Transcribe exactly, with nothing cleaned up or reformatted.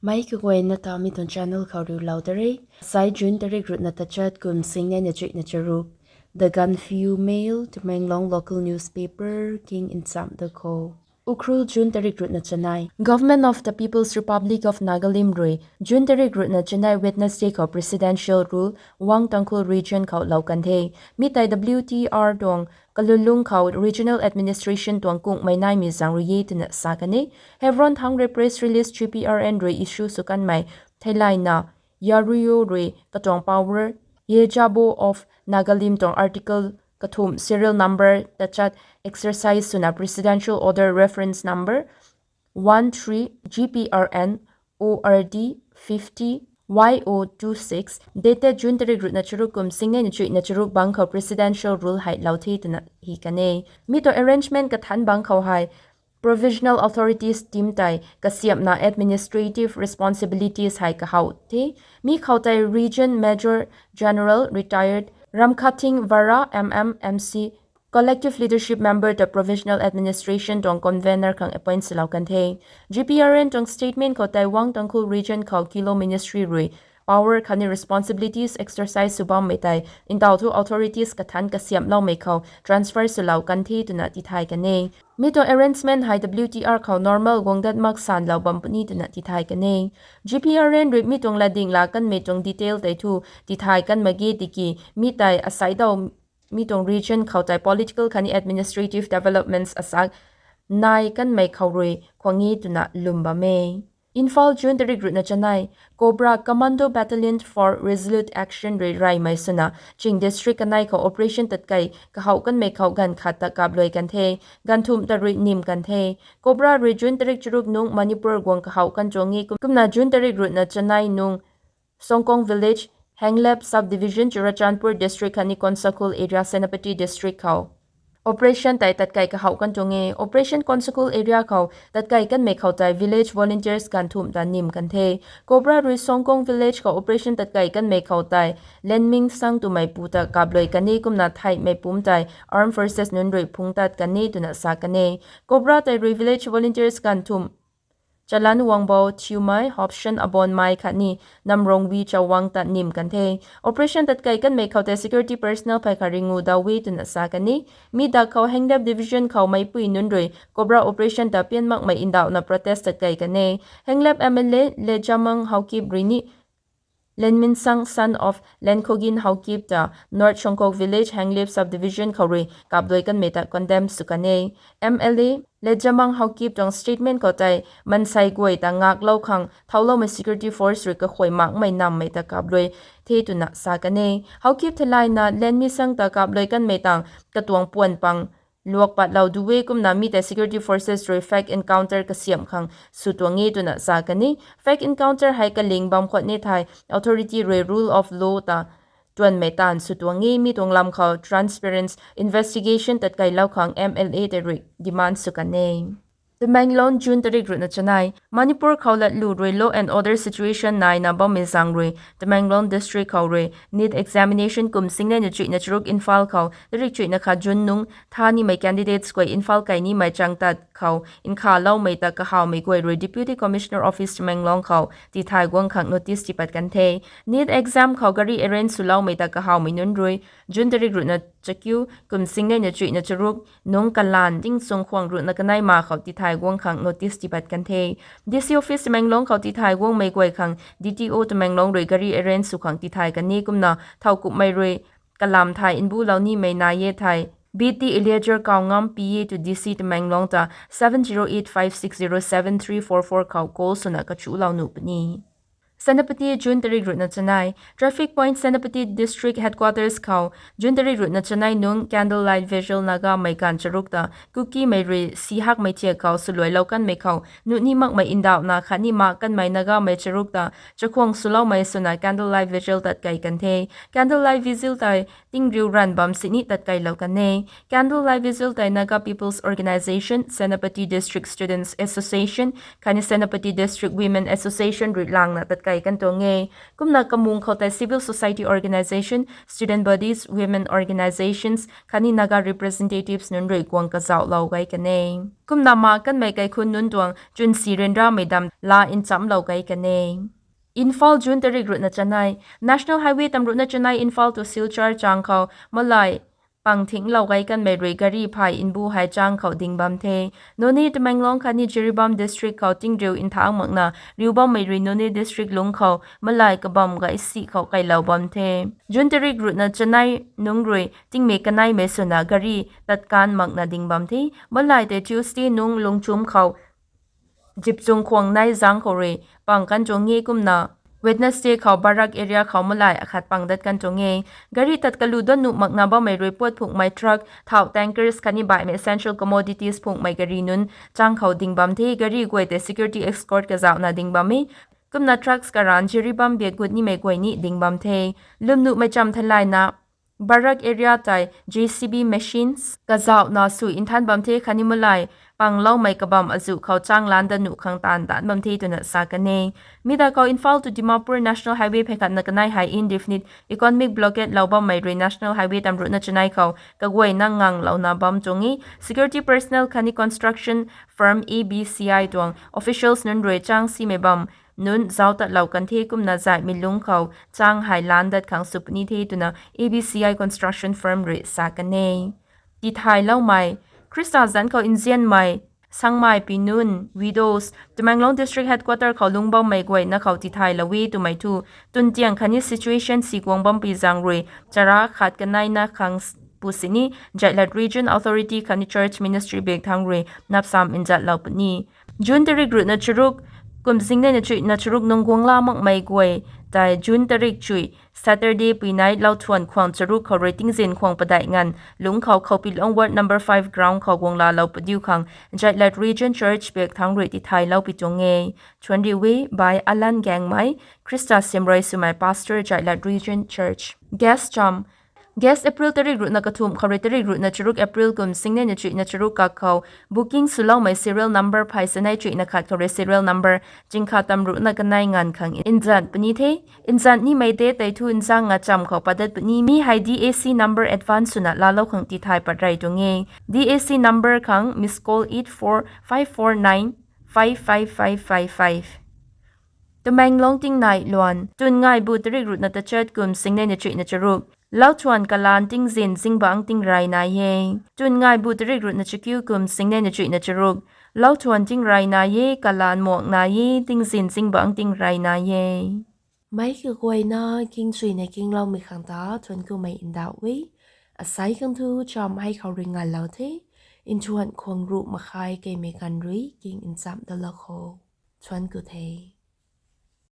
Mei kaguayna ta mi tuang channel khou riulou da re. Sai June tarik ruhna tachat kum singneina chuihna charuk. The Gaanphiu Mail, Tamenglong local newspaper king nchamh da kho. Ukhrul, June tarik ruhna chanei. Government of the People's Republic of Nagalim rui June tarik ruhna chanei Wednesday khou presidential rule Wang Tangkhul region khou lou kan the. Mi tei W T R tuang kalunlung khou regional administration tuang kungmei naimei zaeng rui e twna sa kan e. Havron thangc rui press release G P R N rui issue sw kanmei theilayna Yaruyo rui katuang power Yejabo of Nagalim tuang article kathumh serial number tachat exercise swna presidential order reference number one three G P R N O R D fifty Y O two six, dated June tarik ruhna charuk kum singneina chuihna charuk bang khou presidential rule hei lou the twna hi kan e. Mi tuang arrangement kathanc bang khou hei provisional authorities team tei kasiamhna administrative responsibilities hei kahaw the. Mi khou tei Region Major General retired Ramkhathing Vara M M M C collective leadership member ta provisional administration tuang convener khang appoint swlou kan the. G P R N tuang statement khou tei Wang Tangkhul region khou Kilo ministry rui power khatni responsibilities exercise sw bammei tei ntaw thu authorities kathanc kasiamhloumei khou transfer swlou kan the twna tithay kan e. Mi tuang arrangement hei W T R khou normal guang dat mak sanlou bam puni twna tithay kan e. G P R N rui mi tuang latding laa kanmei tuang detail tei thu tithay kan mak ge tiki mi tei asai daw mi tuang region khou tei political khatni administrative developments asak nai kanmei khou rui khwang e twna lwm bam e. Imphal, June tarik ruhna chanei. Cobra Commando Battalion for Resolute Action rui reymei swna Ching district kanei khou operation tatkei kahaw kanmei khou ganv khat ta kapluai kan the, ganv thumh ta rui nim kan the. Cobra rui June tarik charuk nung Manipur guang kahaw kan tuang e, kumna June tarik ruhna chanei nung Songkong village, Henglep subdivision, Churachandpur district khatni Konsakul area, Senapati district khou operation tei tatkei kahaw kan tuang e. Operation Konsakul area khou tatkei kanmei khou tei village volunteers ganv thumh ta nim kan the. Cobra rui Songkong village khou operation tatkei kanmei khou tei Lenmingsang twmei pu ta kapluai kan e, kumna theihmei pumc tei armed forces nunc rui phungc tat kan e twna sa kan e. Cobra tei rui village volunteers ganv thumh Chalan Wangbou, Thiumei, Hopson Abonmei khatni Namrongwi Chawang ta nim kan the. Operation tatkei kanmei khou tei security personnel phey khat ringu daw e twna sa kan e. Mi dak khou Henglep division khou meicpui nunc rui Cobra operation ta pian makmei ndauhna protest tatkei kan e. Henglep M L A Lejamang Haokip rui ni Lenmingsang, son of Lenkhogin Haokip ta North Songkok village, Henglep subdivision khou rui kapluai kanmei ta condemn sw kan e. M L A Lejamang Haokip tuang statement khou tei mansei guay ta ngaklou khang thauloumei security force rui kakhuay makmei nammei ta kapluai the twna sa kan e. Haokip theilayna Lenmingsang ta kapluai kanmei tang katuang puan pang luak patlou du e, kumna mi tei security forces rui fake encounter kasiamh khang sw tuang e twna sa kan e. Fake encounter hei kaling bam khwan ni thei authority rui rule of law ta tuanmei taanv sw tuang e, mi tuang lam khou transparent investigation tatkeilou khang M L A tei rui demand sw kan e. Tamenglong, June tarik ruhna chanei. Manipur khou latlu rui law and order situation naina bammei zaeng rui Tamenglong district khou rui NEET examination kum singnei na chuihna charuk Imphal khou tarik chuihna khat June nung tha nimei candidates guay Imphal kai nimei chang tat khou nkhavloumei ta kahawmei guay rui Deputy Commissioner Office Tamenglong khou tithay guang khang notice tipat kan the. NEET exam khou gari arrange swloumei ta kahawmei nunc rui June tarik ruhna chakiu kum singnei na chuihna charuk nung kalanv tingchung khwang ruhna kanei ma khou tithay guang khang notice tipat kan the. D C Office Tamenglong khou tithay guangmei guay khang D T O Tamenglong rui gari arrange sw khang tithay kan e, kumna thowkumhmei rui kalam thei mbulou nimei nai e thei B T Elijah Kaungam, P A to D C Tamenglong ta seven zero eight five six zero seven three four four khou call swna kachulou nuh puni. Senapati, June tarik ruhna chanei. Traffic Point Senapati District Headquarters khou June tarik ruhna chanei nung candlelight vigil Nagamei ganv charuk ta Kukimei rui si hakmei thiak khou swluailou kanmei khou nuh ni makmei ndauhna khatni mak kanmei Nagamei charuk ta chakhwang swloumei swna candlelight vigil tatkei kan the. Candlelight vigil tei tingriu ranv bam sini tatkeilou kan e. Candlelight vigil tei Naga People's Organisation, Senapati District Students Association khatni Senapati District Women Association rui langna tatkei kai kan tuang e. Kumna kamung khou tei civil society organisation, student bodies, women organisations khatni Naga representatives nunc rui guang kazauhlou gay kan e. Kumna ma kanmei kaikhun nunc tuang chwnsi ryanramei dam laa nchamclou gay kan e. Imphal, June tarik ruhna chanei. National Highway tam ruhna chanei Imphal to Silchar chang khou malai pang thinglou gay kanmei rui gari phay mbu hei chang khou ding bam the. Noney, Tamenglong khatni Jiribam district khou tingriu nthangc makna riu bammei rui Noney district lungc khou malai kabam gay si khou kailou bam the. June tarik ruhna chanei nungc rui tingmei kaneimei swna gari tatkan makna ding bam the. Malai tei Tuesday nungc lungchumc khou Zipchung khwang nei zang khou rui pang kan tuang e. Kumna Wednesday khou Barak area khou malai akhat pang dat kan tuang e. Gari tat kalu dat nuh makna bammei rui puat phunghmei truck, thau tankers khatni baihmei essential commodities phunghmei gari nunc chang khou ding bam the. Gari guay tei security escort kazauhna ding bam e. Kumna trucks karan Jiribam biak gut nimei guay ni ding bam the. Lwmnuhmei cham theilayna Barak area tei J C B machines kazauhna sw nthan bam the khatni malai pangloumei kabam azuh khou chang lan dat nuh khang taanv taanc bam the twna sa kan e. Mi ta khou Imphal to Dimapur National Highway phey khatna kanei hei indefinite economic blockade lou bammei rui National Highway tam ruhna chanei khou kaguayna nganglouna bam tuang e. Security personnel khatni construction firm A B C I tuang officials nunc rui chang simei bam nunc zauc tatlou kan the. Kumna zaihmei lungc khou chang hei lan dat khang sw puni the twna A B C I construction firm rui sa kan e. Tithayloumei. Khrista zanc khou nzianmei sangmei pi nunc, widows, Tamenglong district headquarter khou lungc bammei guayna khou tithaylou e twmei thu tun tiang khatni situation si guang bam pi zaeng rui chara khat kaneina khang pu sini Jaitlat Region Authority khatni Church Ministry bak thang rui napsam nzatlou puni. June tarik ruhna charuk, kum zingnei na chuihna charuk nung guangla makmei guay tei June tarik chuih Saturday puinei lauthuan khwang charuk khou rui tingzin khwang padeih nganv lungc khou Khoupilong Ward number five ground khou guanglalou padiu khang Jaitlat Region Church bak thang rui tithaylou pi tuang e. Thuanriu e by Alan Gaengmei, Khrista siamruai swmei pastor, Jaitlat Region Church. Guest cham. Guest April tarik ruhna kathumh khou rui tarik ruhna charuk April kum zingnei na chuihna charuk kak khou booking swloumei serial number phey sanei chuihna khat khou rui serial number chingkha tam ruhna kanei nganv khang nzat puni the. Nzat nimei date tei thu nzang nga cham khou padat puni. Mi hei D A C number advance swna laalou khang tithay pat rey tuang e. D A C number khang miss call eight four five four nine five five five five five. Tamenglong tingnai luan. Tun ngaibu tarik ruhna tachat kum zingnei na chuihna charuk. Lauthuan kalan tingzin zingbangc tingrey nai e. Tun ngaibu tarik ruhna chakiu kum zingnei na chuihna charuk. Lauthuan tingrey nai e, kalan muang nai e, tingzin zingbangc tingrey nai e. Meic kaguayna kingchuina kingloumei khang ta thuanc kumei ndauh e. Asei khang thu cham hei khou rui ngalou the. Nthuan khwang ruh makhai keimei ganv rui king nchamc dalou kho. Thuanc ku the.